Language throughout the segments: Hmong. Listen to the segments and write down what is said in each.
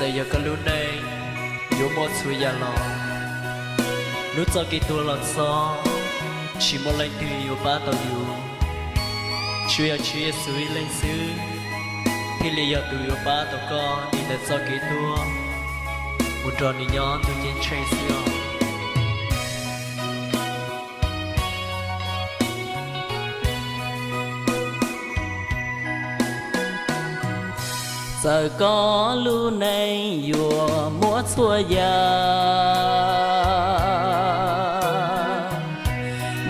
Txawm yog koj lub neej yuav muaj txhua yam los, hnub txoj kev tuag los txog, tsis muaj leej twg yuav pab tau yus. Tsuas yog Tswv Yexus ib leeg xwb thiaj li yog tus yuav pab tau koj dim ntawm txoj kev tuag mus nrog nws nyob ntuj ceeb tsheej xwb os. Txawm koj lub neej yuav muaj txhua yam,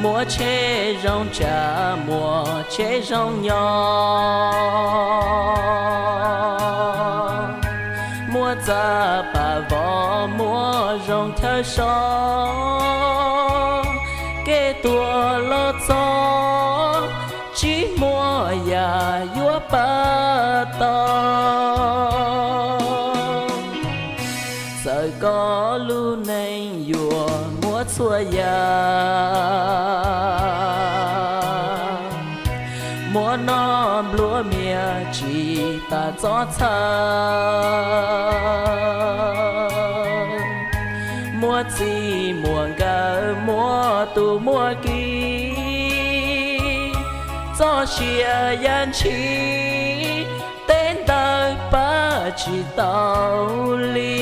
muaj tsheb zoo tsav, muaj tsheb zoo nyob, muaj txaj pam vov, muaj zoo chaw so, kev tuag los txog, tsis muaj yam yuav pab tau. Txawm koj lub neej yuav muaj txhua yam, muaj noj nplua mias tsis tas txhob txhawj, muaj txij muaj nkawm, muaj tus muaj ki, txoj sia yam ntshis, teb ntawd pab tsis tau li.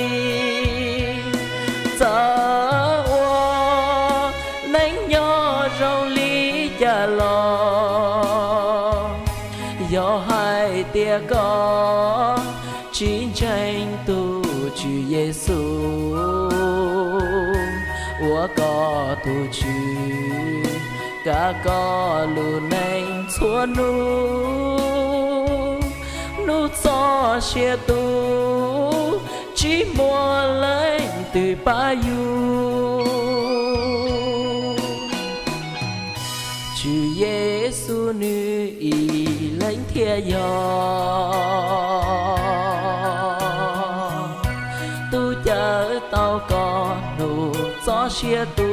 Txawm ua neej nyob zoo li cas los, yog hais tias koj tsis ntseeg tus Tswv Yexus ua koj tus Tswv, kav koj lub neej txhua hnub, hnub txoj sia tu, tsis muaj leej twg pab yus. Tswv Yexus nws ib leeg thiaj yog tus cawm tau koj hnub txoj sia tu.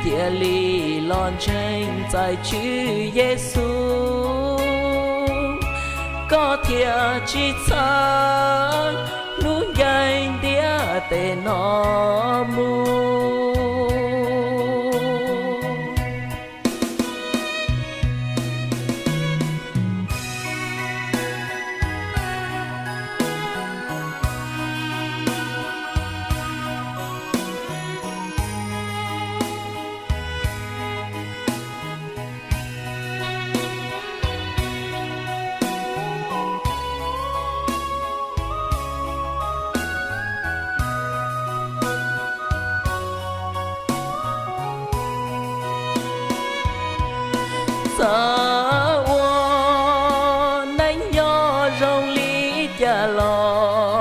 Cia li los ntseeg txais Tswv Yexus, koj thiaj tsis txhawj hnub ncaim ntiaj teb no mus. Txawm ua neej nyob zoo li cas los,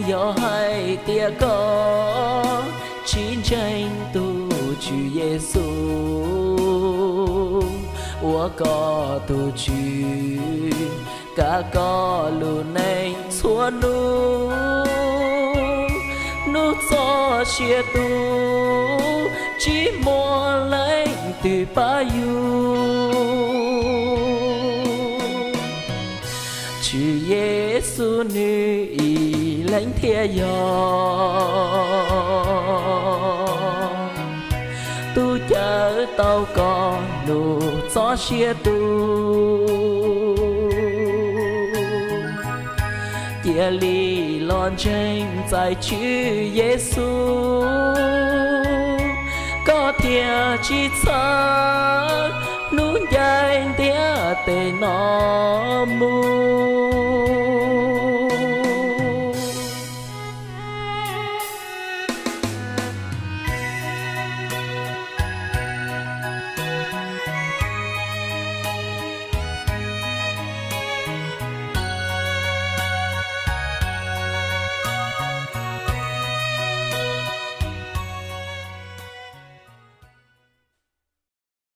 yog hais tias koj tsis ntseeg tus Tswv Yexus ua koj tus Tswv, kav koj lub neej txhua hnub, hnub txoj sia tu, tsis muaj leej twg pab yus. Tswv Yexus nws ib leeg thiaj yog tus cawm tau koj hnub txoj sia tu. Cia li los ntseeg txais Tswv Yexus, koj thiaj tsis txhawj hnub ncaim ntiaj teb no mus.